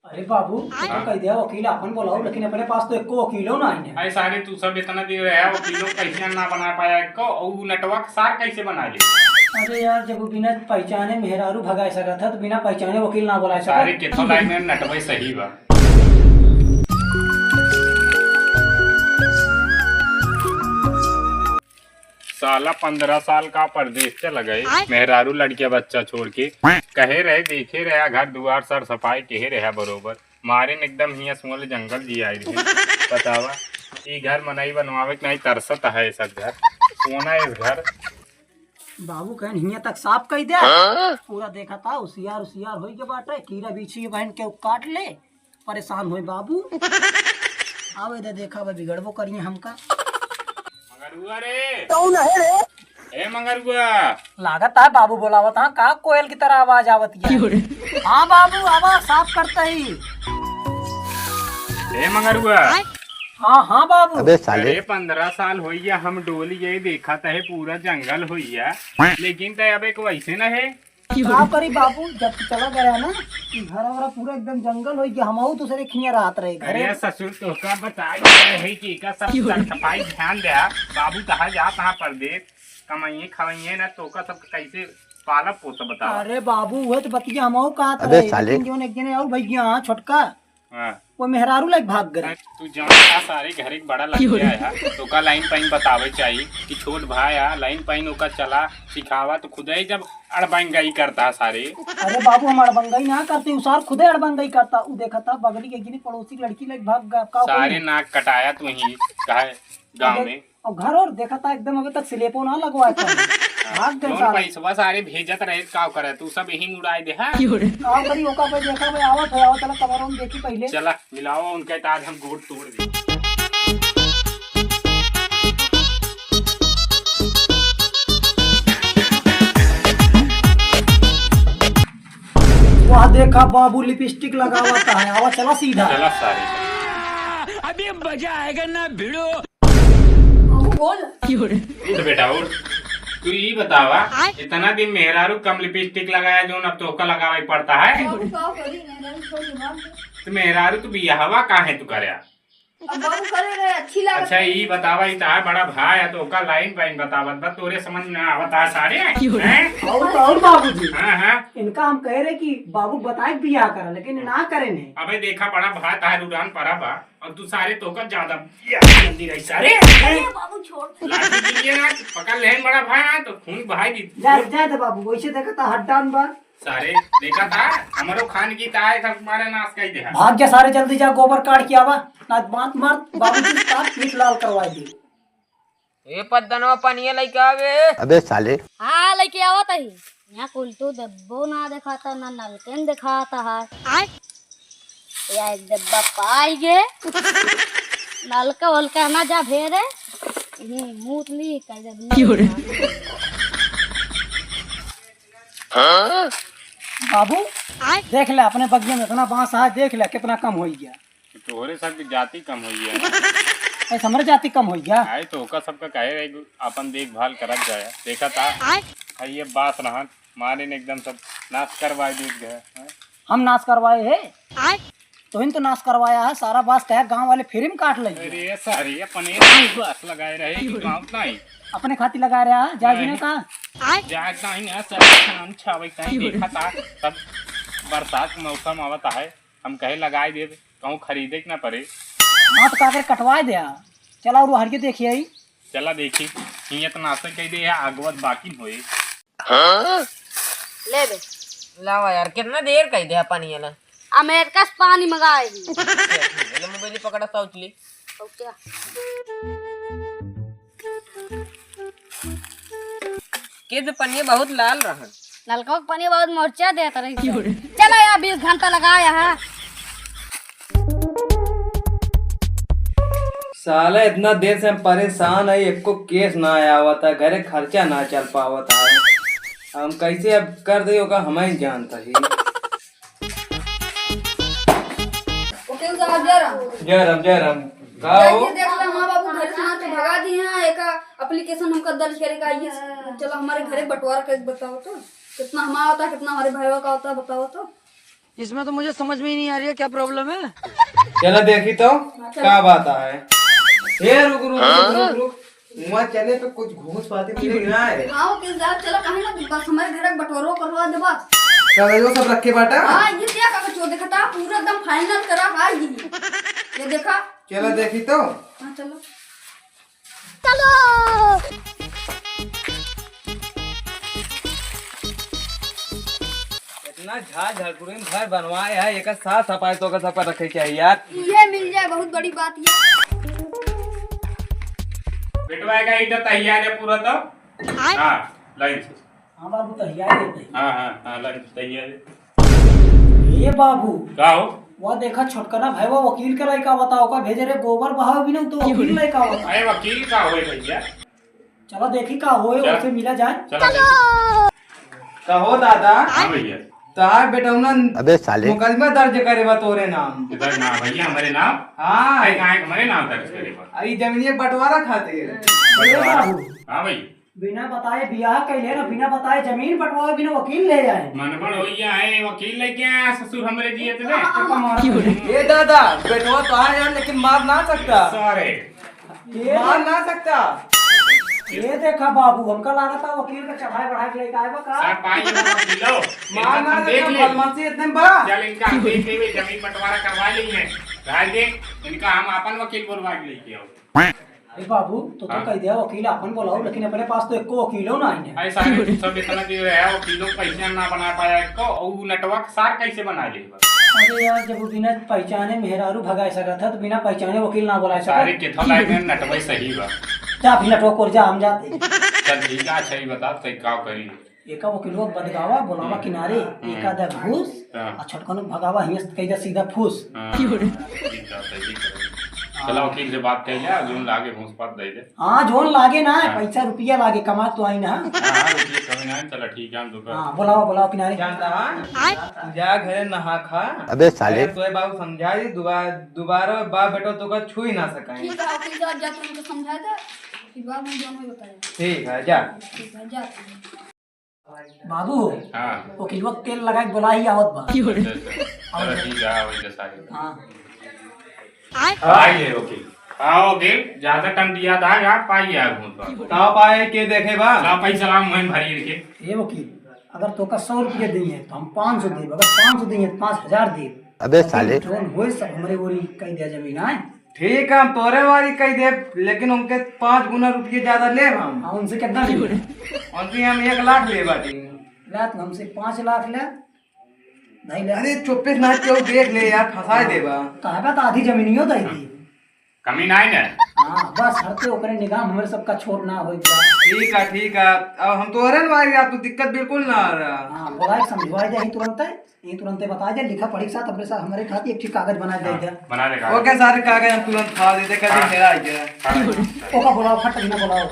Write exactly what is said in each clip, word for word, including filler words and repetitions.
अरे बाबू, तो कह दिया वकील आपन बोलाओ, लेकिन अपने पास तो एको वकीलो ना आइने। अरे सारे, तू सब इतना दिन रहा वकीलो, कैसे ना बना पाया एको, और उ नटवा के सार कैसे बना ले? अरे यार, जब वो बिना पहचाने मेहरारू भगा सकत है, तो बिना पहचाने वकील ना बुला सकत। सारे, कितना लाइन में नटवा सही बा। साला पन्द्रह साल का परदेस चला गए, मेहरारू लड़किया बच्चा छोड़ के। कहे रहे, देखे रहे, घर दुआर सर सफाई कहे रहे बरोबर। मारे न एकदम हियाँ सुअल जंगल जी आई रहे। बतावा, ई घर मनई बनवावे के नहीं तरसत है सब घर। सोना इस घर। बाबू कहन हियाँ तक साफ कई दे। हाँ? पूरा देखा था, उसियार उसियार होई के बाटे, कीड़ा बीछी बहन के काट ले। परेशान होए बाबू। आवे दे, देखा बा, बिगड़बो करिए हमका। मगरुआ रे। कौन है रे? ए मगरुआ। लागत है बाबू बोलावत, हाँ, का कोयल की तरह आवाज आवत है। हाँ बाबू, आवा, साफ करता ही। ए मगरुआ। हाँ, हाँ बाबू। अबे साले। अरे, पन्द्रह साल होइया हम डोली गए, देखा तहे पूरा जंगल होइया, लेकिन तय अब एक वैसे न है। का करी बाबू, जब से चला गया ना, ई घर वरा पूरा एकदम जंगल होइ गया। हमहू दूसरे खिया रहत रहे घरे। अरे ससुर, तोका बताई रहे कि एका सब सर सफाई ध्यान दे। बाबू कहाँ जात हाँ परदेस, कमाइए खवाइए ना, तोका सब कैसे पालब पोसब बतावा। अरे बाबू, वह तो बतिया हमहू कहत अबे रहे, साले। लेकिन जौन एक जने और भैया हाँ छोटका, हाँ। वो मेहरारू लाइक भाग गए। तू जानता सारे घर एक बड़ा लग गया है, तो का लाइन पाइन बतावे चाहिए कि छोट भाई है, लाइन पाइन ओका चला सिखावा, तो खुदे ही जब अड़बंगई करता सारे। अरे बाबू, हम अड़बंगई ना करते, उ सार खुदे अड़बंगई करता। उ देखा था बगली के गिनी पड़ोसी की लड़की लाइक भाग गया, का सारे कोई? नाक कटाया तू ही, कहे गाँव अबे, में। और घर और देखा था एकदम अबे तक स्लेपो ना लगवा था। भाग गए जौन सारे। पैसवा सारे भेजत रहे, का करे तू सब यही उड़ाए दे, हाँ? का करी ओका पे देखा भाई, आवत है, आवत चला कमरा में देखी पहले। चला, मिलाओ उनके, तो आज हम गोड़ तोड़ दे। वह देखा बाबू लिपस्टिक लगावत है, आवा चला सीधा। चला सारे। अभी मजा आएगा ना भिड़ो। बाबू बोल। उठ बेटा उठ। तू ई बतावा, आय? इतना दिन मेहरारू कम लिपस्टिक लगाया जौन अब तोहका लगावे पड़ता है? बाबू का करी, मेहरारू छोड़ दिमाग दे। तो मेहरारू तू बियाहवा काहे तू करे? अब बाबू करे रहे, अच्छी लागत अच्छा, है। ई बतावा, ई तार बड़ा भाई है, तो ओका लाइन पाइन बतावत बा, तोरे समझ में आवत है सारे, हैं? और, और बाबूजी, हाँ, हाँ। इनका हम कह रहे कि बाबू बताए के बियाह करा, लेकिन ना करे ने। अबे देखा, बड़ा भाई तार उड़ान पड़ा बा, और तू सारे तोका ज्यादा जल्दी रही सारे, हैं? अरे बाबू छोड़। लाठी गिरिए ना, पकड़ ले बड़ा भाई, हाँ, तो खून बहाई दी। जा, जा दे बाबू, वैसे देखा था हड्डान बा। सारे, देखा था, हमरो खान की ताय सब तुम्हारे नाश कर दे। भाग जा सारे, जल्दी जा, गोबर काढ़ के आवा, ना बात मार, बाबूजी का पीठ लाल करवा दे। ए पद्दनवा पनिया लइके आवे। अबे साले। हाँ, लइके आवत ही। यहाँ कुल तो डब्बो ना देखाता, ना नलके न देखाता है। आय? या एक डब्बा पाई गे। नलका वलका ना जा भेरे। हम्म, मूत ली, कह दे। क्यों रे? बाबू, आय? देख ले, अपने बगिया में इतना बांस है, देख ले, कितना कम होइ गया। तोहरे सबके जाति कम होइ है ना। ऐसे हमरे जाति कम होइ गया? आय, तो ओका सबका कहे रहे, अपन देखभाल करत जाया। देखा था, आय? है ये बांस रहन, मारे ने एकदम सब नाश करवाए देत गए, हैं? हम नाश करवाए है? आय? तोहिन तो नाश करवाया है, सारा बांस कहे गांव वाले फ्री में काट ले। अरे सारे, अपने बांस लगाए रहे कि गांव नहीं? अपने खातिर लगा रहा है, जाए नहीं। बिना का? जाए नहीं ना, सब खान छावे ताई देखा था, सब बरसात के मौसम आवत है, हम कहे लगाए देब, कहूँ खरीदे के ना पड़े। हाँ, तो का करे, कटवाए दे आ। चला और हरिये देखिए आई। चला देखी, हियाँ तो नाशे कह दे, आगवत बाकी होए। हाँ? ले बे। लावा यार, कितना देर कह दे पानी वाला। अमेरिका से पानी मंगाए ही। ले मोबाइल पकड़ा, सोच ले। ओके। के तो पनिया बहुत लाल रहा। नलका के पनिया बहुत मोर्चा देत रही। चलो यार, बीस घंटा लगाया है। साला इतना देर से हम परेशान है, एको केस ना आवत है, घरे खर्चा ना चल पावत है। हम कैसे अब कर दे ओका, हम ही जानता ही। वकील साहब, जय राम। जय राम, जय राम। का हो? ये देख ले, हमार बाबू घर से ना तो भगा दिए हैं, एक application हमका दर्ज करे का, ये चलो हमारे घरे बंटवारा करके बताओ तो, कितना हमारा होता है, कितना हमारे भाईवा का होता है, बताओ तो। इसमें तो मुझे समझ में ही नहीं आ रही है, क्या प्रॉब्लम है? चला देखी तो, हाँ, चला। का बात है? ए, रुक, रुक, रुक, रुक, रुक। वहाँ चले तो कुछ घूस पाती मिले ना है। हाँ, वकील साहब, चला, कहे ना, बस हमारे घर का बंटवारा करवा दे बस। कागजो सब रखे बाटा? हाँ, ये क्या कागज हो, देखा था, पूरा एकदम फाइनल करा, हाँ, ये, ये देखा। चला देखी तो। हाँ, चलो। चलो। इतना झाड़ झड़कुड़िन घर बनवाए है, एकर साफ सफाई तो ओकर सबका रखे के चाहिए यार। ये मिल जाए, बहुत बड़ी बात ये। बेटवा का ईटा तैयार है पूरा तो? आय? हाँ, लाइन से। हाँ बाबू, तैयार है, तैयार। हाँ, हाँ, हाँ, लाइन से तैयार है। ए बाबू। का हो? वह देखा छोटकना भाई, वो वकील के लइका बताओ का भेजे रे, गोबर बहावे भी ना तो वकील लइका बता। अरे वकील का होए भैया? चलो देखी का होए, चल। ओसे मिला जाए। चलो देखी। कहो दादा। हाँ भैया। तार बेटौना अबे साले। मुकदमा दर्ज करे बा तोरे नाम। इधर ना भैया, हमारे नाम। हाँ। अरे कहाँ है, हमारे नाम दर्ज करे बा। आ, ई जमीनिया बंटवारा खातिर। बंटवारा। हाँ भाई। बिना बताए बियाह कैले ना, बिना बताए जमीन बंटवाए, बिना वकील ले आए। मनबड़ होइया है, वकील लेके आया ससुर हमरे जिए ते। ए दादा, बेटवा तो आए यार, लेकिन मार ना सकता। सॉरी। ये मार ना सकता। ये देखा बाबू, हमका लागत है वकील का चढ़ाई बढ़ाई के लेके आए बा का? सर, पाई ये वाला पी लो। मार इनका ना तुम देख सकता, ले। बदमाशी इतने बा। चल, इनका हम देख लेवे, जमीन बंटवारा करवा लेंगे। राय दे, इनका हम अपन वकील बोलवा के लेके आओ। अरे बाबू, तो, तो हाँ। कह दिया वकील अपन बोलाओ, लेकिन अपने पास तो एको वकीलो ना है। अरे सारे, सब इतना दिन रहे, वकीलों को पैसे ना बना पाया एको, और वो नेटवर्क सार कैसे बना ले? अरे यार, जब वो बिना पहचाने मेहरारू भगा सकत है, तो बिना पहचाने वकील ना बुला सकत। सारे के थो लाइन में नटवे सही बा। जा भी नटवा कोर जा, हम जाते। चल ठीक है, अच्छा ही बता, तो का करी? एका वकीलवा बदगावा, बोलावा हम्म। किनारे, हम्म। एका दे घूस, हाँ। आ छोटकनो भगावा, हियां से कह दे सीधा फूस। हाँ, ठीक है, सही करो। हाँ। चला वकील से बात कर लिया, जोन लागे घूस पात दे दे। हाँ, जोन लागे ना, हाँ। पैसा रुपया लागे, कमा तो आई ना। हाँ, हाँ, रुपया कमी ना है, चला ठीक है, हम तो कर। हाँ, बोलावा, बोलावा किनारे। जानता है? आय? तू जा घरे नहा खा। अबे साले। अगर तोए बाबू समझा दी, दोबारा, दोबारा बाप बेटा तो का छू ही ना सकाए। ठीक है, वकील साहब, जा तुमको समझा दे, फिर बाद में जो हमें बताया। ठीक है, जा। ठीक है, जा। बाबू, हाँ। वकीलवा के तेल लगाए के बोला ही आवत बा। अच्छा, अच्छा। चलो, ठीक है, वही तो सारी। हाँ। आइए वकील। हाँ वकील, ज्यादा टाइम दिया था यार, पाइए आप घूस पात। का पाए के देखे बा? ला पैसा ला, मुँह में भरी रखे। ए वकील, अगर तोका सौ रुपया देई है, तो हम पाँच सौ देब, अगर पाँच सौ देई है, तो पाँच हजार देब। अबे लेकिन साले। जौन होए, सब हमरे ओरी कह दिया जमीन आए। ठीक है, हम तोरे वारी कह देब, लेकिन उनके पाँच गुना रुपये ज्यादा लेब हम। हाँ, उनसे कितना लेब? उनसे हम एक लाख लेब बाटी। ला, तू हमसे पाँच लाख ले, नहीं ले। अरे चुप्पे से ना, क्यों देख ले यार, फंसा देबा। कहा बा तो आधी जमीनियो दे दी। कमी ना है ना? हाँ, बस हरते ओकरे निगाह में हमरे सबका छोट ना होई बा। ठीक है, ठीक है, अब हम तोरे वारी, आप तो दिक्कत बिल्कुल ना आ रहा। हाँ, बोला समझवा दे ही तुरंत। ये तुरंते बता दे, लिखा पढ़ी के साथ अपने साथ हमारे खातिर एक ठे कागज बना दे हाँ, दे। बना दे कागज। ओके, सारे कागज हम तुरंत फाड़ देते, कागज हाँ। मेरा आ गया। हाँ। ओका बुलाओ, फट ना बुलाओ।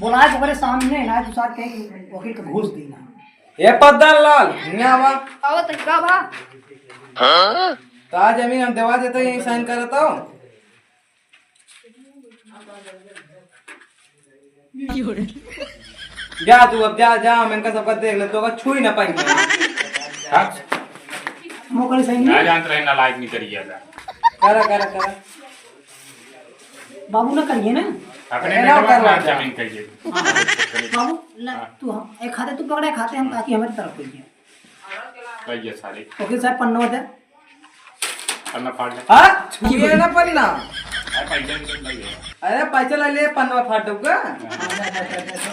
बुलाए तो मेरे सामने ना, तू साथ कहीं वकील का घूस देना। ए पद्दा लाल, हियां आवा। आओ तो का भा? ता जमीन हम देवा देते, यहीं साइन करत हो। जा तू अब, जा, जा, हम इनका सबका देख ले, तो का छुई ना पाएंगे। हाँ? हम ओकरे सही ना नहीं। जानत रहे, नालायक नहीं करिए जा। करा, करा, करा। बाबू ना करिए ना। अपने अरे, ना बेटवा करो, का जा। जमीन कहिए। हाँ। बाबू, ला, हाँ। तू हम, एक हाथे तू पकड़ा, एक हाथे हम, ताकि हमारी तरफ करिए। कहिए सारे। ओके साहब, पन्ना दे। पन्ना फाड़ ले। हाँ? छुए ना पन्ना। अरे पैसा भी तो नहीं है। अरे पैसा ले ले, पन्ना फाड़ दूंगा। हाँ, जा, जा, जा, जा, जा।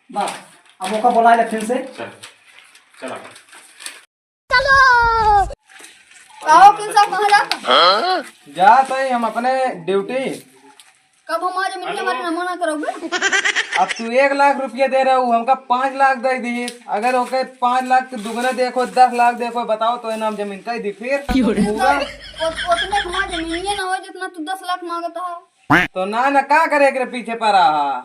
बस, अब ओका बोला ले फिर से। चल, चला। चलो। आओ, किन साहब, कहाँ जाता? जात है हम अपने ड्यूटी। कब हमारे जमीन के हेलो। बारे में मना करोगे? अब तू एक लाख रुपया दे रहा हूँ, हमका पाँच लाख दे दी। अगर ओके पाँच लाख के दुगने देखो, दस लाख देखो, बताओ तो इनाम जमीन कह दी फिर। क्यों रे? पूरा। उत-, उतने हमारे जमीनिए ना हो जितना तू दस लाख मांगता है। तो ना, ना, का करे एकरे पीछे पड़ा हा?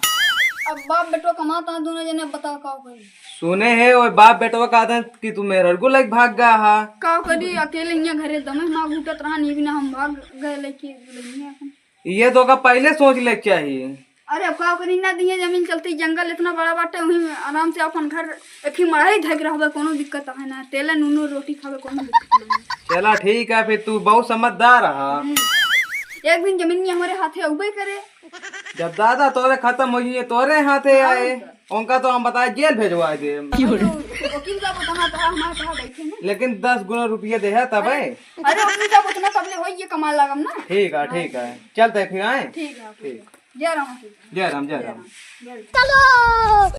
अब बाप बेटो कमाता है, दोनों जने बताओ का करी। सुने है, वो बाप बेटवा कहत है कि तू मेहररू लग भाग गया हा। का करी, अकेले हियां घरे दमे माँ घूटत रहा, नहीं बिना हम भाग गए लेके दुल्हनिया अपन। ये तो का पहले सोच ले चाहिए। अरे, अब का करी ना, दिए जमीन चलती, जंगल इतना बड़ा बाटे, वहीं में आराम से अपन घर एक ही मड़ाई धक रहबे, कोनो दिक्कत है ना, तेले नूनो रोटी खाबे, कोनो दिक्कत नहीं। चला ठीक है, फिर तू बहुत समझदार है। हम्म। एक दिन जमीन में हमारे हाथे उबे करे। जब दादा तोरे खत्म हो जाइए, तोरे हाथे आए, उनका तो हम बताए जेल भेजवा दे। अरे, वकील साहब उतना तो हमारे साथ बैठे हैं। लेकिन दस गुना रुपये दे है तब है। अरे वकील साहब उतना तब ले होई, ये कमाल लागम ना। ठीक है, ठीक है, चलते फिर आए। ठीक है, ठीक। जय राम वकील। जय राम, जय राम। जय राम। चलो।